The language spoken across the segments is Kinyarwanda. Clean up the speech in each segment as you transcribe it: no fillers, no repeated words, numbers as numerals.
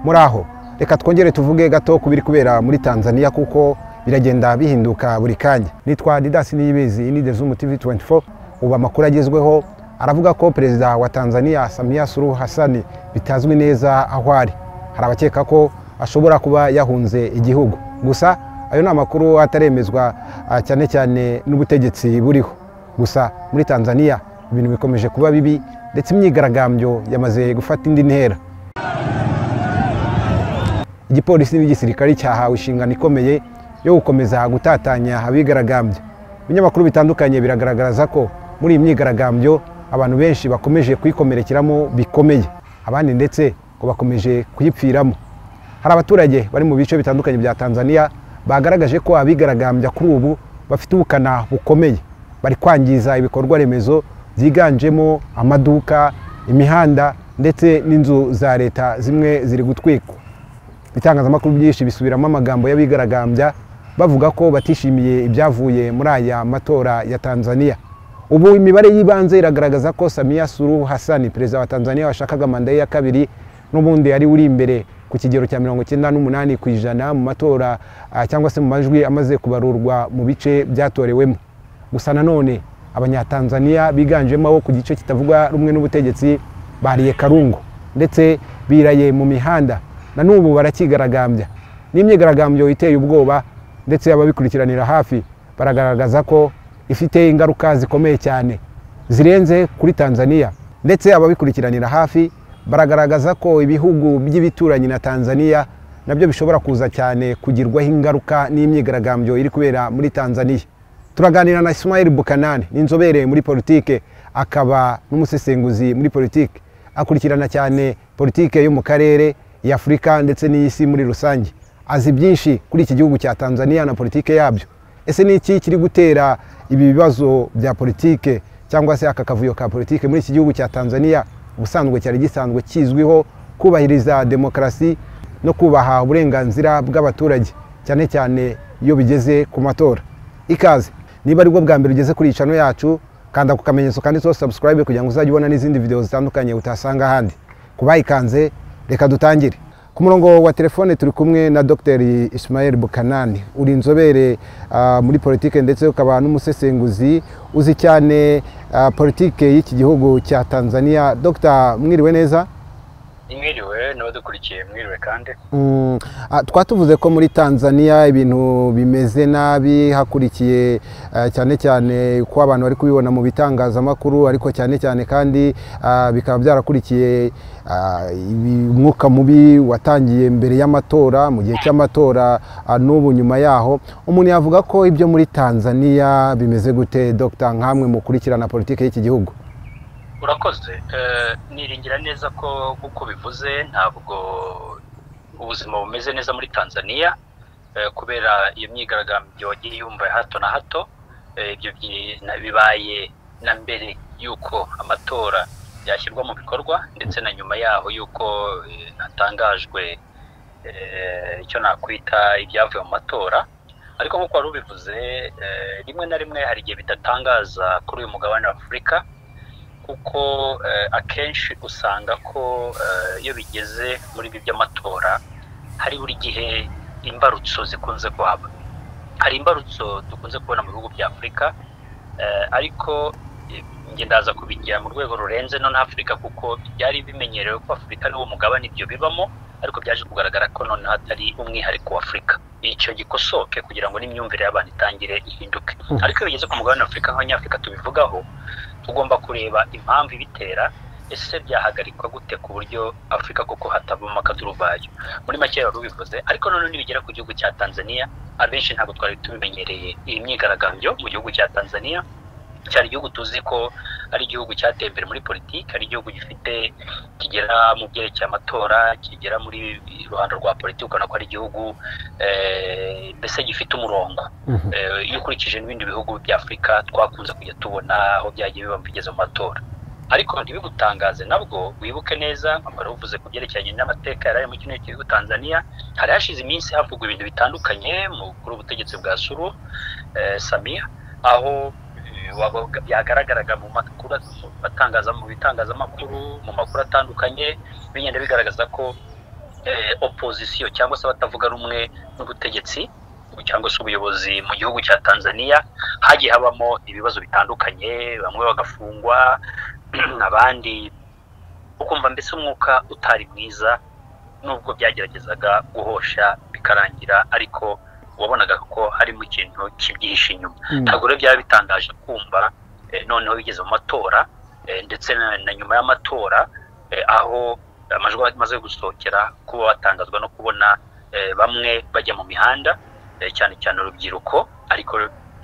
Muri aho reka twongere tuvuge gato ku biri kubera muri Tanzania, kuko biragenda bihinduka buri kanya. Nitwa Didas Niyibizi, ni Zoom TV 24. Ubu amakuru agezweho aravuga ko perezida wa Tanzania Samia Suluhu Hassan bitazwi neza aho ari. Hari abakeka ko ashobora kuba yahunze igihugu, gusa ayo ni amakuru ataremezwa cyane cyane n'ubutegetsi buriho. Gusa muri Tanzania ibintu bikomeje kuba bibi, ndetse imyigaragambyo yamaze gufata indi ntera. Igipolisi n'igisirikare cyahawe inshingano ikomeye yo gukomeza gutatanya abigaragambya. Ibinyamakuru bitandukanye biragaragaza ko muri iyi myigaragambyo abantu benshi bakomeje kuyikomerekeramo bikomeye, abandi ndetse ngo bakomeje kuyipfiramo. Hari abaturage bari mu bice bitandukanye bya Tanzania bagaragaje ko abigaragambya kuri ubu bafite ubukana bukomeye, bari kwangiza ibikorwa remezo byiganjemo amaduka, imihanda ndetse n'inzu za leta zimwe ziri gutwikwa. Ibitangazamakuru byinshi bisubiramo amagambo y'abigaragambya bavuga ko batishimiye ibyavuye muri aya matora ya Tanzania. Ubu imibare y'ibanze iragaragaza ko Samia Suluhu Hassan, perezida wa Tanzania washakaga manda ye ya kabiri, n'ubundi ari uri imbere ku kigero cya 98% mu matora cyangwa se mu majwi amaze kubarurwa mu bice byatorewemo. Gusa nanone abanyatanzania biganjemo abo ku gice kitavugwa rumwe n'ubutegetsi bariye karungu ndetse biraye mu mihanda, na n'ubu barakigaragambya. N'imyigaragambyo iteye ubwoba, ndetse ababikurikiranira hafi baragaragaza ko ifite ingaruka zikomeye cyane zirenze kuri Tanzania. Ndetse ababikurikiranira hafi baragaragaza ko ibihugu by'ibituranyi na Tanzania nabyo bishobora kuza cyane kugirwaho ingaruka n'imyigaragambyo iri kubera muri Tanzania. Turaganira na Ismail Bukanani, ni inzobere muri politike akaba n'umusesenguzi muri politike, akurikirana cyane politike yo mu karere ya Afurika ndetse n'isi muri rusange. Azi byinshi kuri iki gihugu cya Tanzania na politike yabyo. Ese ni iki kiri gutera ibi bibazo bya politike cyangwa se aka kavuyo ka politike muri iki gihugu cya Tanzania, ubusanzwe cyari gisanzwe kizwiho kubahiriza demokarasi no kubaha uburenganzira bw'abaturage, cyane cyane iyo bigeze ku matora? Ikaze, niba aribwo bwa mbere ugeze kuri channel yacu, kanda ku kamenyetso kanditseho subscribe kugira ngo uzajye ubona n'izindi video zitandukanye utasanga ahandi. Kubayikanze, reka dutangire. Ku murongo wa telefone turi kumwe na Dr. Ismail Bukanani, uri inzobere muri politike ndetse ukaba n'umusesenguzi uzi cyane politike y'iki gihugu cya Tanzania. Dr. mwiriwe neza? Mwiriwe n'abadukurikiye, mwiriwe kandi. Twatuvuze ko muri Tanzania ibintu bimeze nabi, hakurikiye cyane cyane ko abantu bari kubibona mu bitangazamakuru, ariko cyane cyane kandi bikaba byarakurikiye umwuka mubi watangiye mbere y'amatora, mu gihe cy'amatora, n'ubu nyuma yaho. Umuntu yavuga ko ibyo muri Tanzania bimeze gute, Dr. nkamwe mukurikirana politike y'iki gihugu? Urakoze. Niringira neza ko kuko bivuze ntabwo ubuzima bumeze neza muri Tanzania kubera iyo myigaragambyo wagiye yumva hato na hato. Ibyo bibaye na mbere yuko amatora yashyirwa mu bikorwa, ndetse na nyuma yaho yuko hatangajwe icyo nakwita ibyavuye mu matora. Ariko nk'uko wari ubivuze, rimwe na rimwe hari igihe bidatangaza kuri uyu mugabane wa Afurika, kuko akenshi usanga ko iyo bigeze muri ibi by'amatora hari buri gihe imbarutso zikunze kuhaba. Hari imbarutso dukunze kubona mu bihugu bya Afurika, ariko njye ndaza kubigira mu rwego rurenze none Afurika, kuko byari bimenyerewe ko Afurika niwo mugabane ibyo bibamo, ariko byaje kugaragara ko noneho atari umwihariko wa Afurika. Icyo gikosoke kugira ngo n'imyumvire y'abantu itangire ihinduke. Ariko iyo bigeze ku mugabane wa Afurika nk'Abanyafurika tubivugaho, tugomba kureba impamvu ibitera, ese byahagarikwa gute ku buryo Afurika koko hatabamo akaduruvayo. Muri make wari ubivuze. Ariko noneho nibigera ku gihugu cya Tanzania, abenshi ntabwo twari tubimenyereye iyi myigaragambyo mu gihugu cya Tanzania. Cyari igihugu tuzi ko ari igihugu cyateye imbere muri politiki, ari igihugu gifite kigera mu byerekeye amatora, kigera muri ruhando rwa politiki, ukabona ko ari igihugu mbese gifite umurongo. Iyo ukurikije n'ibindi bihugu bya Afurika twakunze kujya tubona aho byagiye biba bigeze mu matora. Ariko ntibigutangaze nabwo, wibuke neza wari uvuze ku byerekeranye n'amateka yari ari muri kino gihugu Tanzania. Hari hashize iminsi havugwa ibintu bitandukanye kuri ubutegetsi bwa Suluhu Samia, aho byagaragaraga mu makuru atangaza mu bitangazamakuru, mu makuru atandukanye bigenda bigaragaza ko Opozisiyo cyangwa se abatavuga rumwe n'ubutegetsi cyangwa se ubuyobozi mu gihugu cya Tanzania, hagiye habamo ibibazo bitandukanye, bamwe bagafungwa, abandi ukumva mbese umwuka utari mwiza, nubwo byageragezaga guhosha bikarangira, ariko wabonaga ko harimo ikintu kibyihishe inyuma. Ntabwo rero byaba bitangaje kumva noneho bigeze mu matora, ndetse na nyuma y'amatora, aho amajwi amaze gusohokera, kuba batangazwa no kubona bamwe bajya mu mihanda, cyane cyane urubyiruko. Ariko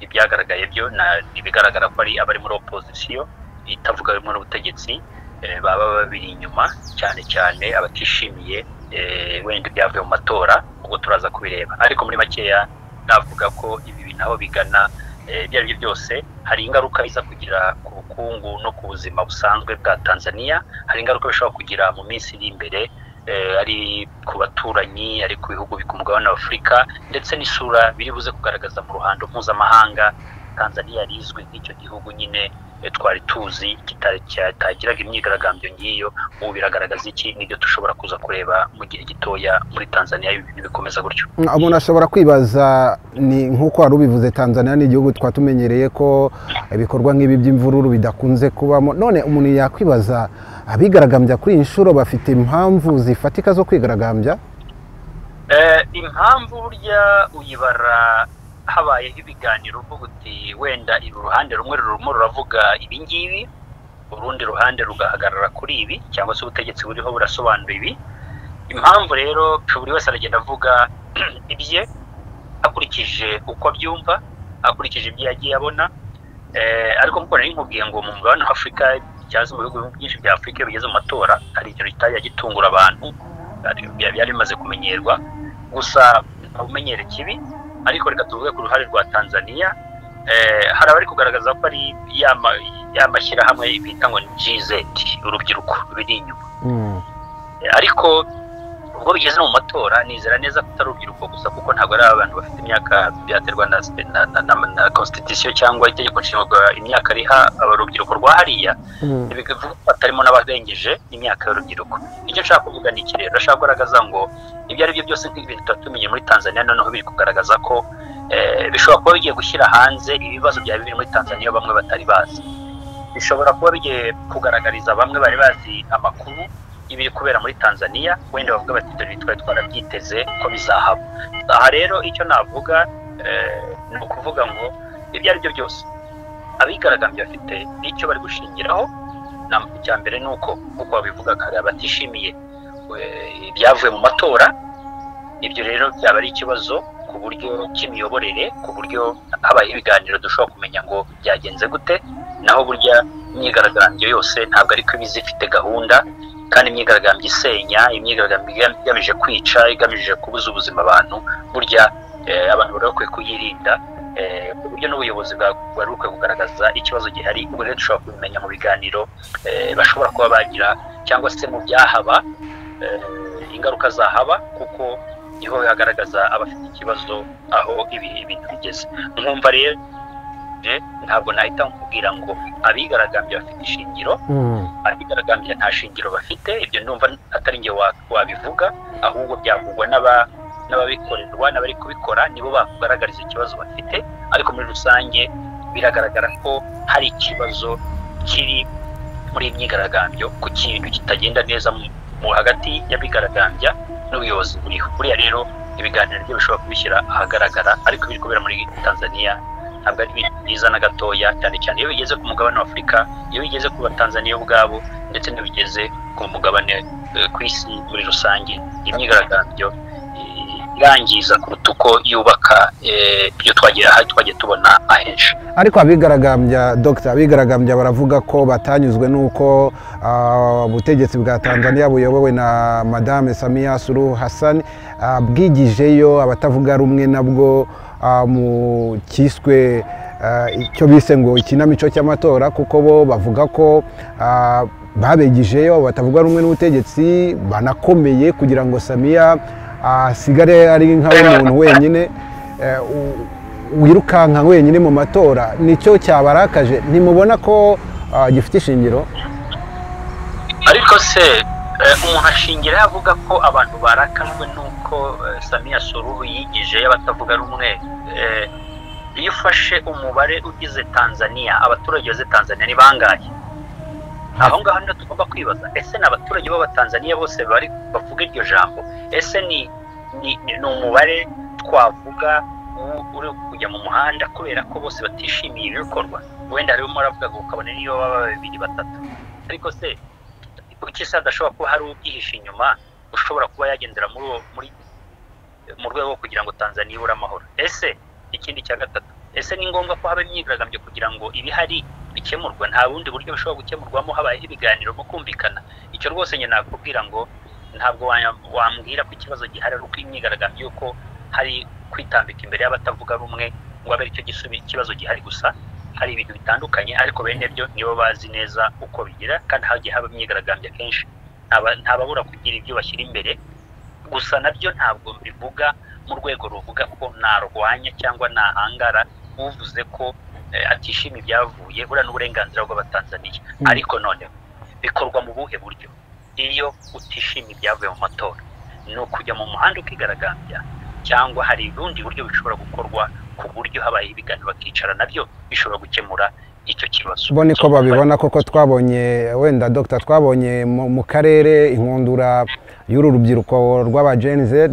ibyagaragaye byo ibigaragara ko ari abari muri opozisiyo itavuga rumwe n'ubutegetsi, baba babiri inyuma, cyane cyane abatishimiye wenda ibyavuye mu matora. Ubwo turaza kubireba, ariko muri makeya navuga ko ibi bintu aho bigana, ibyo ari byo byose hari ingaruka iza kugira ku bukungu no ku buzima busanzwe bwa Tanzania. Hari ingaruka bishobora kugira mu minsi iri imbere, ari ku baturanyi, ari ku bihugu ku mugabane wa Afurika, ndetse n'isura biri buze kugaragaza mu ruhando mpuzamahanga. Tanzania yari izwi nk'icyo gihugu nyine twari tuzi kitagiraga imyigaragambyo nk'iyo. Ubu biragaragaza iki? Nibyo dushobora kuza kureba mu gihe gitoya muri Tanzania ibintu bikomeza gutyo. Umuntu ashobora kwibaza, ni nk'uko wari ubivuze, Tanzania ni igihugu twatumenyereye ko ibikorwa nk'ibi by'imvururu bidakunze kubamo. None umuntu yakwibaza, abigaragambya kuri iyi nshuro bafite impamvu zifatika zo kwigaragambya? Impamvu burya uyibara habayeho ibiganiro, uvuga uti wenda uru ruhande rumwe rurimo ruravuga ibi ngibi, urundi ruhande rugahagarara kuri ibi, cyangwa se ubutegetsi buriho burasobanura ibi. Impamvu rero buri wese aragenda avuga ibye akurikije uko abyumva, akurikije ibyo yagiye abona. Ariko nkuko nari nkubwiye ngo mu mugabane wa Afurika cyangwa se mu bihugu byinshi bya Afurika iyo bigeze mu matora hari ikintu kitajya gitungura abantu, byari bimaze kumenyerwa. Gusa umenyere kibi. Ariko reka tuvuge ku ruhare rwa Tanzania, hari abari kugaragaza ko ari ya mashyirahamwe bita ngo ni GZ, urubyiruko ruri inyuma. Ariko ubwo bigeze no mu matora nizera neza ko atari urubyiruko gusa, kuko ntabwo ari abantu bafite imyaka, byaterwa na constitution cyangwa itegeko nshinga imyaka riha urubyiruko rwa hariya, bivuga ko hatarimo n'abarengeje imyaka y'urubyiruko. Icyo nshaka kuvuga ni iki rero, ndashaka kugaragaza ngo ibyo ari byo byose nk'ibintu tuba tumenye muri Tanzania, noneho biri kugaragaza ko bishobora kuba bigiye gushyira hanze ibibazo byari biri muri Tanzania bamwe batari bazi. Bishobora kuba bigiye kugaragariza bamwe bari bazi amakuru ibiri kubera muri Tanzania, wenda bavuga bati dore twari twarabyiteze ko bizahaba. Aha rero icyo navuga ni ukuvuga ngo ibyo ari byo byose abigaragambya bafite icyo bari gushingiraho. Icya mbere ni uko nk'uko babivuga kare, abatishimiye ibyavuye mu matora, ibyo rero byaba ari ikibazo ku buryo cy'imiyoborere, ku buryo habaye ibiganiro dushobora kumenya ngo byagenze gute. Naho burya imyigaragambyo yose ntabwo ariko iba ifite gahunda, kandi imyigaragambyo isenya, imyigaragambyo igamije kwica, igamije kubuza ubuzima abantu, burya abantu bari bakwiye kuyirinda, ku buryo n'ubuyobozi bwari bukwiye kugaragaza ikibazo gihari. Ubwo rero dushobora kubimenya mu biganiro bashobora kuba bagira, cyangwa se mu byahaba, ingaruka zahaba, kuko niho hagaragaza abafite ikibazo aho ibintu bigeze. Nkumva rero ntabwo nahita nkubwira ngo abigaragambya bafite ishingiro, abigaragambya nta shingiro bafite. Ibyo ndumva atari njye wabivuga, ahubwo byavugwa n'ababikorerwa n'abari kubikora, nibo bakugaragariza ikibazo bafite. Ariko muri rusange biragaragara ko hari ikibazo kiri muri imyigaragambyo ku kintu kitagenda neza mu hagati y'abigaragambya n'ubuyobozi buriho. Buriya rero ibiganiro byo bishobora kubishyira ahagaragara, ariko biri kubera muri Tanzania ntabwo ari ibintu byiza na gatoya, cyane cyane iyo bigeze ku mugabane wa Afurika, iyo bigeze ku Batanzaniya ubwabo, ndetse n'iyo bigeze ku mugabane ku isi muri rusange. Imyigaragambyo irangiza kuruta uko yubaka, ibyo twagiye tubona ahenshi. Ariko abigaragambya, Dr, abigaragambya baravuga ko batanyuzwe n'uko ubutegetsi bwa Tanzania buyobowe na Madame Samia Suluhu Hassan bwigijeyo abatavuga rumwe nabwo mu kiswe icyo bise ngo ikinamico cy'amatora, kuko bo bavuga ko babegijeyo batavuga rumwe n'ubutegetsi banakomeye kugira ngo Samia asigare ari nk'umuntu wenyine wirukanka wenyine mu matora. Nicyo cyabarakaje. Ntimubona ko gifite ishingiro? Ariko se Umuntu ashingira avuga ko abantu barakajwe nuko Samia Suluhu yigije y'abatavuga rumwe. Iyo ufashe umubare ugize Tanzania, abaturage bagize Tanzania ni bangahe? Aho ngaho niho tugomba kwibaza, ese ni abaturage b'Abatanzania bose bari bavuga iryo jambo? Ese ni umubare twavuga uri kujya mu muhanda kubera ko bose batishimiye ibikorwa? Wenda harimo muravuga ngo ukabona niyo baba babiri batatu, ariko se kuki se hadashobora kuba hari ubyihishe inyuma ushobora kuba yagendera mu rwego kugira ngo Tanzania ibure amahoro? Ese ikindi cya gatatu, ese ni ngombwa ko haba imyigaragambyo kugira ngo ibihari bikemurwe? Nta bundi buryo bishobora gukemurwamo habayeho ibiganiro mu kumvikana? Icyo rwose njye nakubwira ngo ntabwo wambwira ko ikibazo gihari ari uko imyigaragambyo yuko hari kwitambika imbere y'abatavuga rumwe ngo abe aricyo ikibazo gihari gusa. Hari ibintu bitandukanye, ariko bene byo nibo bazi neza uko bigira, kandi hagiye haba imyigaragambyo kenshi, ntababura kugira ibyo bashyira imbere. Gusa nabyo ntabwo mbivuga mu rwego ruvuga ko narwanya cyangwa nahangara uvuze ko atishimiye ibyavuye, buriya n'uburenganzira bw'Abatanzaniya. Ariko noneho bikorwa mu buhe buryo? Iyo utishimiye ibyavuye mu matora, ni ukujya mu muhanda ukigaragambya, cyangwa hari ubundi buryo bishobora gukorwa ku buryo habaye ibiganiro bakicara, nabyo bishobora gukemura icyo kibazo. Bo niko babibona koko. Twabonye wenda Dr twabonye mu karere inkundura y'uru rubyiruko rw'aba Gen Z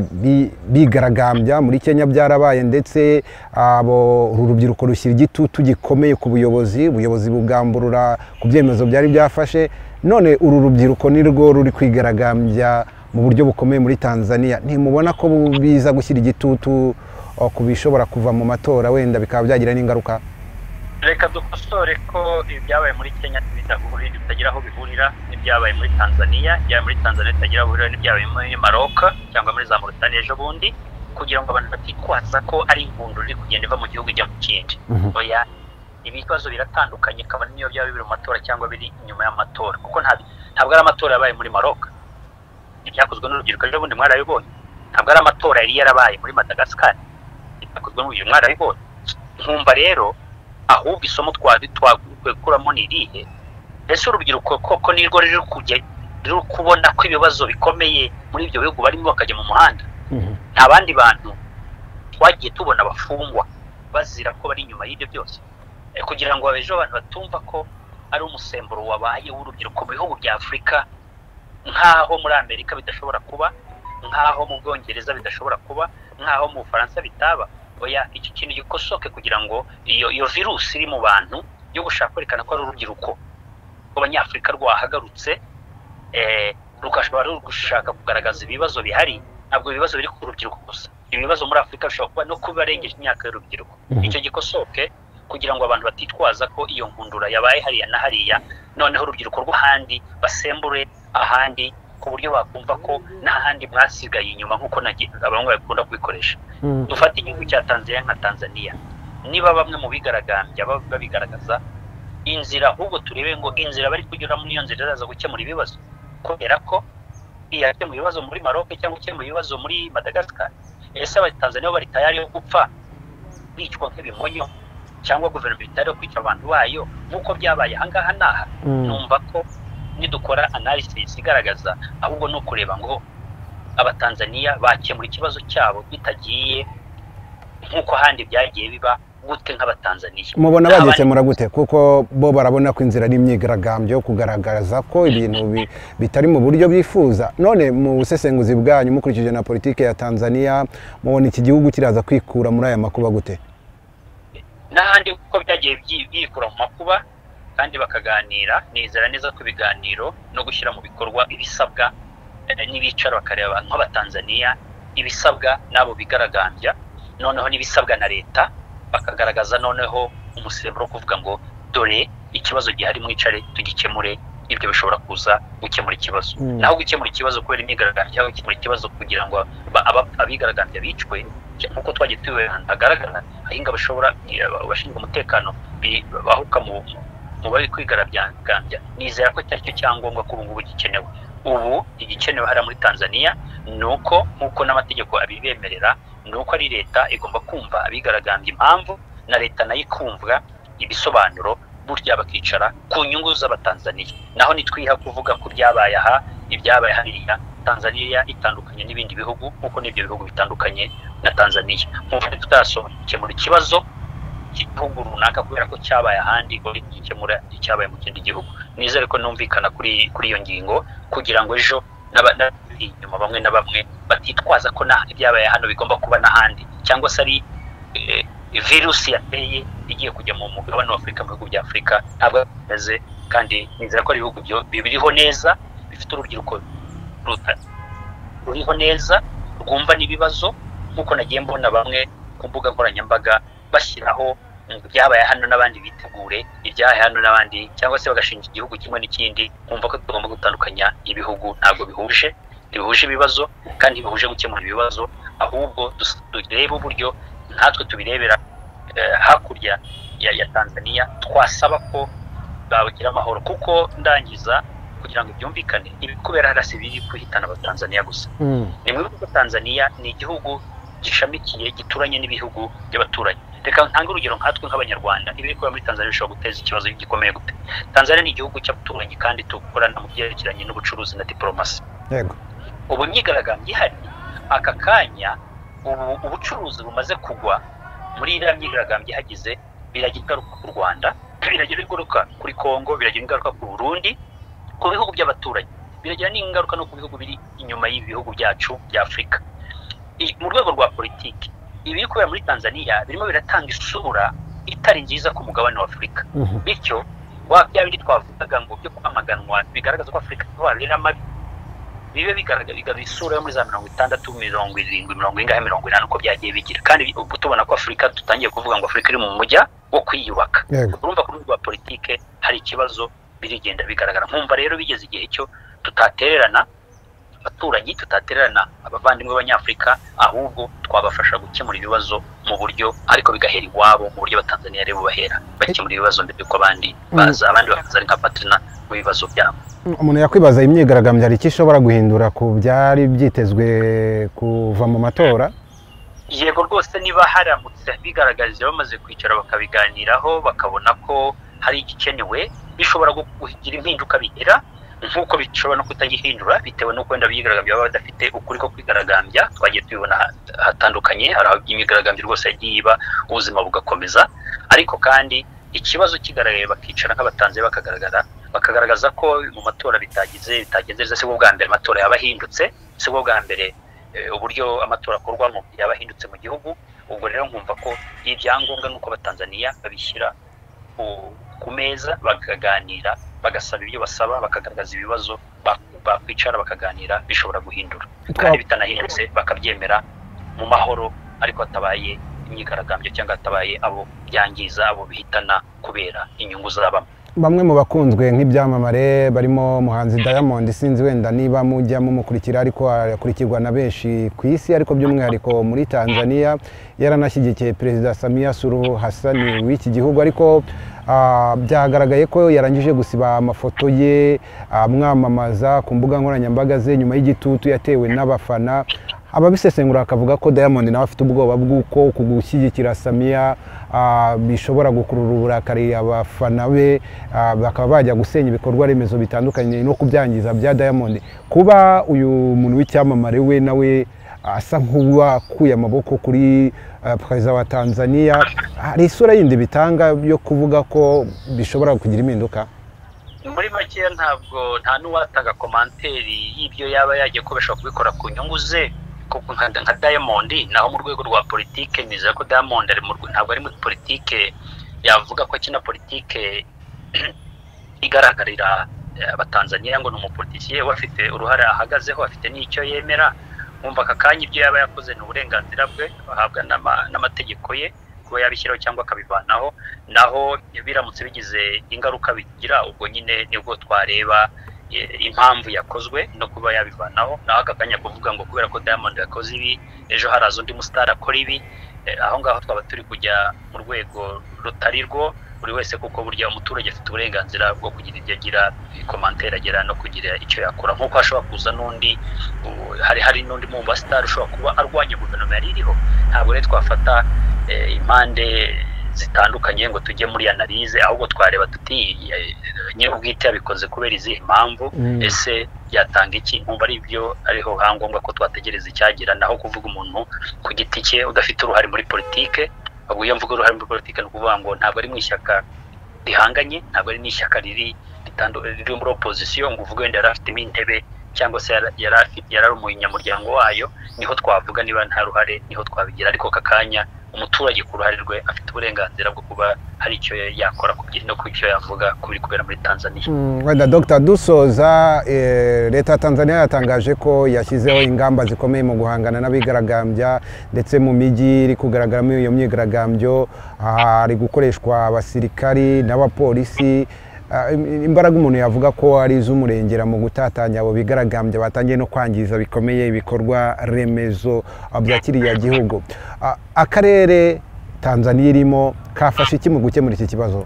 bigaragambya muri Kenya byarabaye, ndetse abo uru rubyiruko rushyira igitutu gikomeye ku buyobozi, ubuyobozi bugamburura ku byemezo byari byafashe. None uru rubyiruko nirwo ruri kwigaragambya mu buryo bukomeye muri Tanzania, ntimubona ko biza gushyira igitutu ku bishobora kuva mu matora, wenda bikaba byagira n'ingaruka? Reka dukosore ko ibyabaye muri Kenya bitagira aho bihurira n'ibyabaye muri Tanzania, ibyabaye muri Tanzania bitagira aho bihurira n'ibyabaye muri Maroc cyangwa muri za Mauritania ejo bundi, kugira ngo abantu batitwaza ko ari inkundura iri kugenda iva mu gihugu ijya mu kindi. Oya, ibibazo biratandukanye, kabone niyo byaba biri mu matora cyangwa biri inyuma y'amatora, kuko ntabwo ari amatora yabaye muri Maroc, ibyakozwe n'urubyiruko ejo bundi mwarabibonye, ntabwo ari amatora yari yarabaye muri Madagascar, ibyakozwe n'urubyiruko mwarabibonye. Nkumva rero ahubwo isomo twakuramo ni irihe? Ese urubyiruko koko nirwo ruri kujya ruri kubona ko ibibazo bikomeye muri ibyo bihugu barimo bakajya mu muhanda? Nta bandi bantu twagiye tubona bafungwa bazira ko bari inyuma y'ibyo byose, kugira ngo ejo abantu batumva ko ari umusemburo wabaye w'urubyiruko mu bihugu bya Afurika, nk'aho muri Amerika bidashobora kuba, nk'aho mu Bwongereza bidashobora kuba, nk'aho mu Bufaransa bitaba. Oya, iki kintu gikosoke kugira ngo iyo virusi iri mu bantu yo gushaka kwerekana ko ari urubyiruko rw'Abanyafurika rwahagarutse, rukashobora gushaka kugaragaza ibibazo bihari. Ntabwo ibibazo biri ku rubyiruko gusa, ibibazo muri Afurika bishobora kuba no kubarengeje imyaka y'urubyiruko. Icyo gikosoke kugira ngo abantu batitwaza ko iyo nkundura yabaye hariya na hariya, noneho urubyiruko rw'ahandi basembure ahandi, ku buryo bakumva ko n'ahandi mwasigaye inyuma, nk'uko bamwe bakunda kubikoresha. Dufate igihugu cya Tanzania nka Tanzania, niba bamwe mu bigaragambya babigaragaza inzira, ahubwo turebe ngo inzira bari kunyuramo niyo nzira izaza gukemura ibibazo, kubera ko iyakemura ibibazo muri Maroc cyangwa ikemura ibibazo muri Madagascar. Ese Abatanzania bari tayari yo gupfa bicwa nk'ibimonyo, cyangwa guverinoma itari yo kwica abantu bayo nk'uko byabaye ahangaha n'aha? Numva ko nidukora analysis igaragaza, ahubwo no kureba ngo Abatanzania bakemura ikibazo cyabo bitagiye nk'uko ahandi byagiye biba gute nk'Abatanzania. Mubona bagikemura gute? Kuko bo barabona ko inzira ari imyigaragambyo yo kugaragaza ko ibintu bitari mu buryo bifuza. None mu busesenguzi bwanyu mukurikije na politike ya Tanzania, mubona iki gihugu kiraza kwikura muri aya makuba gute? N'ahandi kuko byagiye byikura mu makuba kandi bakaganira, nizera neza ko ibiganiro no gushyira mu bikorwa ibisabwa n'ibicara bakareba nk'Abatanzania ibisabwa n'abo bigaragambya, noneho n'ibisabwa na leta, bakagaragaza noneho umusemburo wo kuvuga ngo dore ikibazo gihari, mwicare tugikemure. Ibyo bishobora kuza gukemura ikibazo. Naho gukemura ikibazo kubera imyigaragambyo cyangwa gukemura ikibazo kugira ngo abigaragambya bicwe, nk'uko twagiye tubibona ahantu hagaragara, aho ingabo bashobora abashinzwe umutekano bahuka mu bari kwigaragambya, nizera ko cyari cyo cyangombwa ko ubu ngubu gikenewe. Ubu igikenewe hariya muri Tanzania ni uko nk'uko n'amategeko abibemerera, ni uko ari leta igomba kumva abigaragambya impamvu, na leta nayo ikumva ibisobanuro, burya bakicara ku nyungu z'Abatanzaniya. Naho nitwiha kuvuga ko byabaye aha Ibyabaye hariya, Tanzania itandukanye n'ibindi bihugu nk'uko n'ibyo bihugu bitandukanye na Tanzania. Nkumva tutasobanukemura ikibazo cy'igihugu runaka kubera ko cyabaye ahandi, ngo gikemura icyabaye mu kindi gihugu. Nizere ko numvikana kuri iyo ngingo, kugira ngo ejo n'abari inyuma bamwe na bamwe batitwaza ko ibyabaye hano bigomba kuba n'ahandi, cyangwa se ari virusi yateye igiye kujya mu mugabane wa Afurika, mu bihugu bya Afurika. Ntabwo bimeze, kandi nizera ko ari ibihugu biriho neza, bifite urubyiruko ruriho neza, rwumva n'ibibazo, nk'uko nagiye mbona bamwe ku mbuga nkoranyambaga bashyiraho ibyabaye hano n'abandi bitegure ibyabaye hano n'abandi, cyangwa se bagashinja igihugu kimwe n'ikindi. Nkumva ko tugomba gutandukanya ibihugu, ntabwo bihuje, ntibihuje ibibazo kandi ntibihuje gukemura ibibazo, ahubwo turebe uburyo natwe tubirebera hakurya ya Tanzania, twasaba ko bagira amahoro. Kuko ndangiza kugira ngo byumvikane, ibikubera harasi biri kwihitana abatanzania gusa. Ni mwibuke ko Tanzania ni igihugu gishamikiye, gituranye n'ibihugu by'abaturanyi. Reka ntange urugero nkatwe nk'Abanyarwanda, ibiri kubera muri Tanzania bishobora guteza ikibazo gikomeye gute? Tanzania ni igihugu cy'abaturanyi kandi dukorana mu byerekeranye n'ubucuruzi na diplomasi. Yego. Ubu imyigaragambyo ihari aka kanya, ubu ubucuruzi bumaze kugwa muri iriya myigaragambyo ihagize, biragira ingaruka ku Rwanda, biragira ingaruka kuri Kongo, biragira ingaruka ku Burundi, ku bihugu by'abaturanyi, biragira n'ingaruka no ku bihugu biri inyuma y'ibihugu byacu bya Afurika. Mu rwego rwa politiki, ibiri kubera muri Tanzania birimo biratanga isura itari nziza ku mugabane wa Afurika. Bityo bya bindi twavugaga ngo byo kwamaganwa bigaragaza ko Afurika ibarira amabi, bibe bigaragaza isura yo muri za 60, 70, 80, 80 uko byagiye bigira. Kandi ubu tubona ko Afurika dutangiye kuvuga ngo Afurika iri mu mujya wo kwiyubaka. Urumva ku rwego rwa politike hari ikibazo birigenda bigaragara. Nkumva rero bigeze igihe cyo tutatererana abaturanyi, tutatererana abavandimwe b'Abanyafurika, ahubwo twabafasha gukemura ibibazo mu buryo, ariko bigahera iwabo, mu buryo Abatanzania rero bahera bakemura ibibazo mbere yuko abandi baza, abandi bakaza ari nka partner mu bibazo byabo. Umuntu yakwibaza imyigaragambyo hari icyo ishobora guhindura ku byari byitezwe kuva mu matora? Yego rwose, niba haramutse bigaragaje bamaze kwicara bakabiganiraho, bakabona ko hari igikenewe, bishobora kugira impinduka bigira, nk'uko bishobora no kutagihindura bitewe n'uko wenda abigaragambya baba badafite ukuri ko kwigaragambya. Twagiye tubibona hatandukanye, hari aho imyigaragambyo rwose yagiye iba, ubuzima bugakomeza, ariko kandi ikibazo kigaragaye bakicara nk'abatanze bakagaragara, bakagaragaza ko mu matora bitagenze neza. Si bwo bwa mbere amatora yaba ahindutse, si bwo bwa mbere uburyo amatora akorwamo yaba ahindutse mu gihugu. Ubwo rero nkumva ko ibyangombwa nuko Abatanzania babishyira ku meza, bakaganira, bagasaba ibyo basaba, bakagaragaza ibibazo, bakwicara bakaganira, bishobora guhindura. Kandi bitanahindutse bakabyemera mu mahoro, ariko hatabaye imyigaragambyo cyangwa hatabaye abo byangiza, abo bihitana kubera inyungu zabamo. Bamwe mu bakunzwe nk'ibyamamare barimo muhanzi Diamond, sinzi wenda niba mujya mumukurikira, ariko akurikirwa na benshi ku isi, ariko by'umwihariko muri Tanzania. Yaranashyigikiye Perezida Samia Suluhu Hassan w'iki gihugu, ariko byagaragaye ko yarangije gusiba amafoto ye amwamamaza ku mbuga nkoranyambaga ze nyuma y'igitutu yatewe n'abafana. Ababisesengura bakavuga ko Diamond nawe afite ubwoba bw'uko kugushyigikira Samia bishobora gukurura uburakari abafana be, bakaba bajya gusenya ibikorwa remezo bitandukanye no kubyangiza bya Diamond. Kuba uyu muntu w'icyamamare we nawe asa nk'uwakuye amaboko kuri perezida wa Tanzania, hari isura yindi bitanga yo kuvuga ko bishobora kugira impinduka? Muri make ntabwo nta n'uwatanga komanteri y'ibyo yaba yagiye ko bashobora kubikora ku nyungu ze, kuko nka Diamond naho mu rwego rwa politike nizera ko Diamond ntabwo ari muri politike yavuga ko akina politike igaragarira Abatanzania ngo ni umupolitisiye, we afite uruhare ahagazeho, afite n'icyo yemera. Nkumva aka kanya ibyo yaba yakoze ni uburenganzira bwe ahabwa n'amategeko ye kuba yabishyiraho cyangwa akabivanaho. Naho biramutse bigize ingaruka bigira, ubwo nyine nibwo twareba impamvu yakozwe no kuba yabivanaho. Naho aka kanya kuvuga ngo kubera ko Diamond yakoze ibi, ejo haraza undi musitari akora ibi, aho ngaho twaba turi kujya mu rwego rutari rwo buri wese, kuko burya umuturage afite uburenganzira bwo kugira ibyo agira, komantere agira no kugira icyo yakora. Nk'uko hashobora kuza n'undi, hari n'undi mu basitari ushobora kuba arwanya guverinoma yari iriho. Ntabwo rero twafata impande zitandukanye ngo tujye muri analyse, ahubwo twareba tuti nyir'ubwite yabikoze kubera izihe mpamvu, ese byatanga iki. Nkumva ari byo ariho hangombwa ko twategereza icyagira, naho kuvuga umuntu ku giti cye udafite uruhare muri politike. Ubwo iyo mvuga uruhare muri politike ni ukuvuga ngo ntabwo ari mu ishyaka rihanganye, ntabwo ari n'ishyaka riri muri opposition ngo uvuge wenda yari afitemo intebe cyangwa se yari ari umunyamuryango wayo, niho twavuga niba nta ruhare niho twabigira. Ariko aka kanya umuturage ku ruhare rwe afite uburenganzira bwo kuba hari icyo yakora no ku cyo yavuga ku biri kubera muri Tanzania. Wenda Dr. Dusoza, leta ya Tanzania yatangaje ko yashyizeho ingamba zikomeye mu guhangana n'abigaragambya, ndetse mu mijyi iri kugaragaramo iyo myigaragambyo hari gukoreshwa abasirikari n'abapolisi. Imbaraga umuntu yavuga ko ari iz'umurengera mu gutatanya abo bigaragambya batangiye no kwangiza bikomeye ibikorwa remezo bya kiriya gihugu. Akarere Tanzania irimo kafashe iki mu gukemura iki kibazo?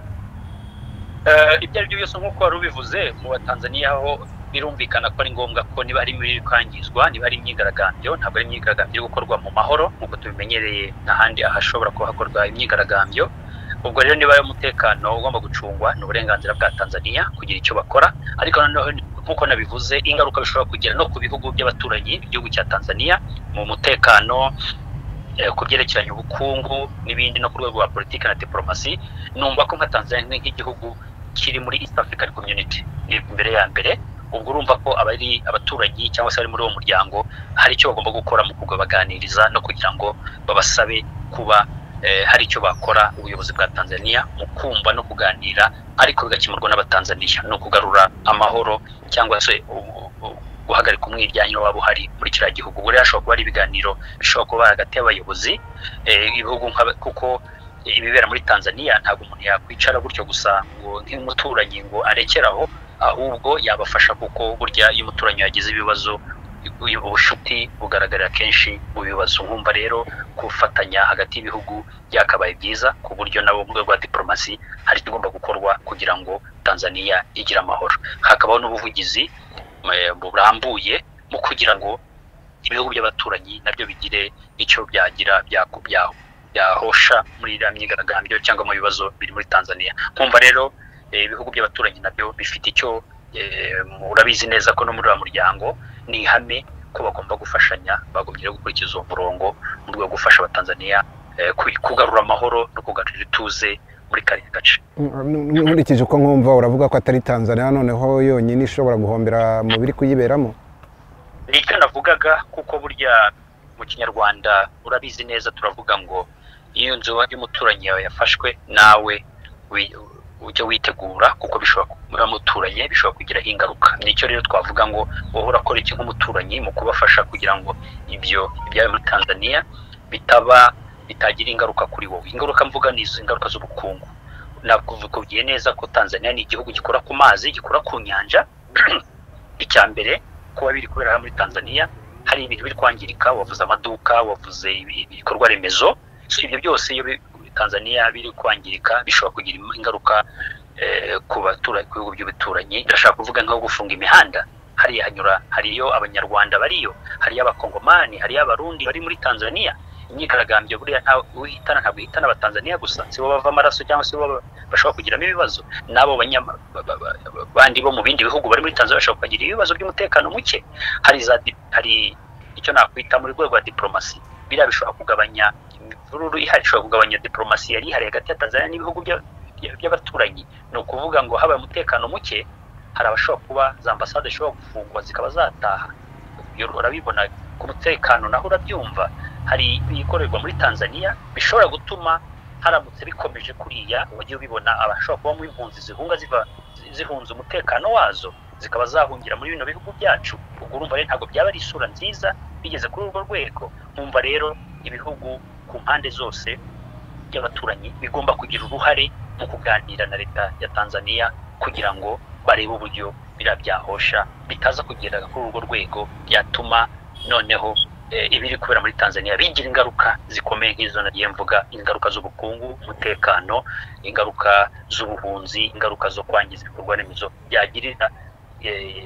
Ibyo ari byo byose nk'uko wari ubivuze, mu Batanzania ho birumvikana ko ari ngombwa ko niba hari ibiri kwangizwa, niba ari imyigaragambyo, ntabwo ari imyigaragambyo iri gukorwa mu mahoro nk'uko tubimenyereye n'ahandi ahashobora kuba hakorwa imyigaragambyo. Ubwo rero niba umutekano ugomba gucungwa ni uburenganzira bwa Tanzania kugira icyo bakora, ariko noneho nk'uko nabivuze ingaruka bishobora kugira no ku bihugu by'abaturanyi igihugu cya Tanzania mu mutekano, ku byerekeranye ubukungu n'ibindi, no ku rwego rwa politiki na diplomasi. Numva ko nka Tanzania nk'igihugu kiri muri East African Community ni mbere ya mbere, ubwo urumva ko abari abaturanyi cyangwa se abari muri uwo muryango hari icyo bagomba gukora mu kubaganiriza no kugira ngo babasabe kuba hari icyo bakora ubuyobozi bwa Tanzania mu kumva no kuganira, ariko bigakemurwa n'Abatanzania, no kugarura amahoro cyangwa se guhagarika umwiryane waba uhari muri kiriya gihugu. Ubwo rero hashobora kuba ari ibiganiro bishobora kuba hagati y'abayobozi ibihugu, kuko ibibera muri Tanzania ntabwo umuntu yakwicara gutyo gusa ngo nk'umuturanyi ngo arekeraho, ahubwo yabafasha, kuko burya iyo umuturanyi yagize ibibazo ubushuti bugaragarira kenshi mu bibazo. Nkumva rero gufatanya hagati y'ibihugu byakabaye byiza, ku buryo nabo mu rwego rwa diplomasi hari ikigomba gukorwa kugira ngo Tanzania igire amahoro, hakabaho n'ubuvugizi burambuye mu kugira ngo ibihugu by'abaturanyi nabyo bigire icyo byagira byahosha muri iriya myigaragambyo cyangwa mu bibazo biri muri Tanzania. Nkumva rero ibihugu by'abaturanyi nabyo bifite icyo, urabizi neza ko no muri wa muryango ni ihame ko bagomba gufashanya, bagombye gukurikiza uwo murongo mu rwego rwo gufasha Abatanzania kugarura amahoro no kugarura ituze muri kariya gace. Nkurikije uko nkumva uravuga ko atari Tanzania noneho yonyine ishobora guhombera mu biri kuyiberamo. Nicyo navugaga, kuko burya mu Kinyarwanda urabizi neza turavuga ngo iyo inzu y'umuturanyi yawe yafashwe nawe ujye witegura, kuko bishobora kuba muturanye bishobora kugira ingaruka. Nicyo rero twavuga ngo wowe urakora iki nk'umuturanyi mu kubafasha kugira ngo ibyo ibyawe muri Tanzania bitaba bitagira ingaruka kuri wowe. Ingaruka mvuga ni izo ingaruka z'ubukungu. Nakubwiye neza ko Tanzania ni igihugu gikora ku mazi, gikora ku nyanja. Icya mbere kuba biri kubera muri Tanzania hari ibintu biri kwangirika, wavuze amaduka, wavuze ibikorwa remezo, ibyo byose iyo Tanzania biri kwangirika bishobora kugira ingaruka ku baturage, ku bihugu by'ibituranyi. Ndashaka kuvuga nko gufunga imihanda, hariya hanyura hariyo Abanyarwanda bariyo, hariyo Abakongomani, hariyo Abarundi bari muri Tanzania. Imyigaragambyo buriya uhitana ntabwo ihitana Abatanzania gusa, si bo bava amaraso cyangwa se bo bashobora kugiramo ibibazo, n'abo bandi bo mu bindi bihugu bari muri Tanzania bashobora kugira ibibazo by'umutekano muke. Hari icyo nakwita muri rwego rwa diplomasi, biriya bishobora kugabanya imvururu ihari, ishobora kugabanya diplomasi yari ihari hagati ya Tanzania n'ibihugu by'abaturanyi. Ni ukuvuga ngo habaye umutekano muke, hari abashobora kuba za ambasade zishobora gufungwa zikaba zataha. Urabibona ku mutekano naho urabyumva, hari ibikorerwa muri Tanzania bishobora gutuma haramutse bikomeje kuriya, wagiye ubibona abashobora kuba mu impunzi zihunga zihunze umutekano wazo zikaba zahungira muri bino bihugu byacu. Ubwo urumva rero ntabwo byaba ari isura nziza bigeze kuri urwo rwego. Nkumva rero ibihugu ku mpande zose by'abaturanyi bigomba kugira uruhare mu kuganira na leta ya Tanzania kugira ngo barebe uburyo biriya byahosha bitaza kugera kuri urwo rwego byatuma noneho ibiri kubera muri Tanzania bigira ingaruka zikomeye nk'izo nagiye mvuga, ingaruka z'ubukungu, umutekano, ingaruka z'ubuhunzi, ingaruka zo kwangiza ibikorwa remezo byagirira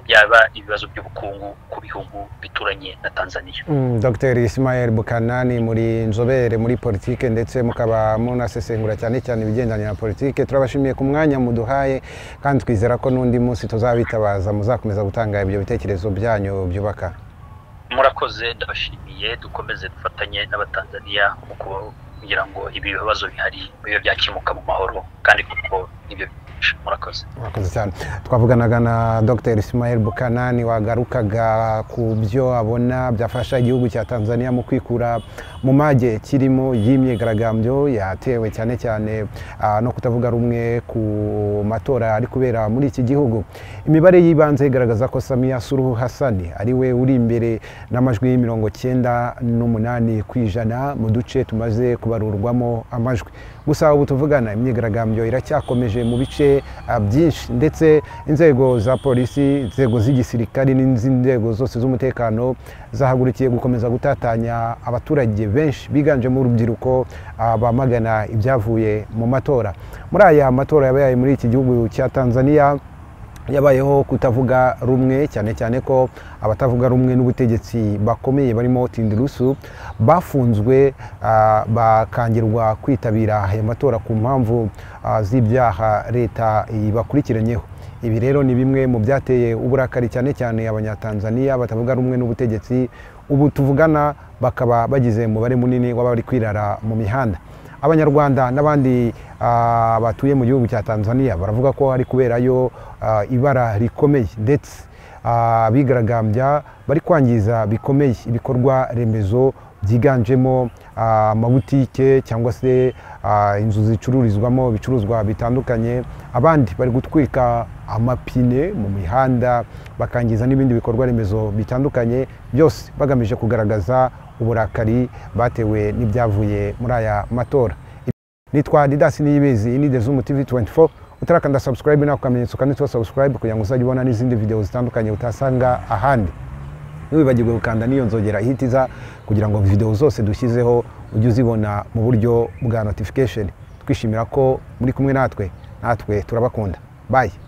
byaba ibibazo by'ubukungu ku bihugu bituranye na Tanzania. Dr Ismail Bukanani, muri nzobere muri politike ndetse mukaba munasesengura cyane cyane ibigendanye na politike, turabashimiye ku mwanya muduhaye kandi twizera ko n'undi munsi tuzabitabaza muzakomeza gutanga ibyo bitekerezo byanyu byubaka. Murakoze, ndabashimiye. Dukomeze dufatanye n'Abatanzania mu kugira ngo ibi bibazo bihari bibe byakemuka mu mahoro, kandi kuko nibyo. Murakoze. Murakoze cyane. Twavuganaga na Dr Ismail Bukanani wagarukaga ku byo abona byafasha igihugu cya Tanzania mu kwikura mu mage kirimo y'imyigaragambyo yatewe cyane cyane no kutavuga rumwe ku matora ari kubera muri iki gihugu. Imibare y'ibanze igaragaza ko Samia Suluhu Hassan ari we uri imbere n'amajwi 98% mu duce tumaze kubarurwamo amajwi. Gusa ubu tuvugana imyigaragambyo iracyakomeje mu bice byinshi, ndetse inzego za polisi, inzego z'igisirikari n'izindi nzego zose z'umutekano zahagurukiye gukomeza gutatanya abaturage benshi biganjemo urubyiruko bamagana ibyavuye mu matora. Muri aya matora yabaye muri iki gihugu cya Tanzania yabayeho kutavuga rumwe, cyane cyane ko abatavuga rumwe n'ubutegetsi bakomeye barimo Tundu Lissu bafunzwe bakangirwa kwitabira aya matora ku mpamvu z'ibyaha leta ibakurikiranyeho. Ibi rero ni bimwe mu byateye uburakari cyane cyane Abanyatanzania batavuga rumwe n'ubutegetsi, ubu tuvugana bakaba bagize umubare munini w'abari kwirara mu mihanda. Abanyarwanda n'abandi batuye mu gihugu cya Tanzania baravuga ko hari kuberayo ibara rikomeye, ndetse abigaragambya bari kwangiza bikomeye ibikorwa remezo byiganjemo amabutike cyangwa se inzu zicururizwamo ibicuruzwa bitandukanye. Abandi bari gutwika amapine mu mihanda bakangiza n'ibindi bikorwa remezo bitandukanye, byose bagamije kugaragaza uburakari batewe n'ibyavuye muri aya matora. Nitwa Didas Niyibizi, ni Zoom TV 24. Utarakanda subscribe na ukamenyetso kanditseho subscribe kugira ngo uzajye ubona n'izindi video zitandukanye utasanga ahandi. Ntiwibagirwe gukanda n'iyo nzogera ihitiza kugira ngo video zose dushyizeho ujye uzibona mu buryo bwa notification. Twishimira ko muri kumwe natwe, natwe turabakunda. Bye.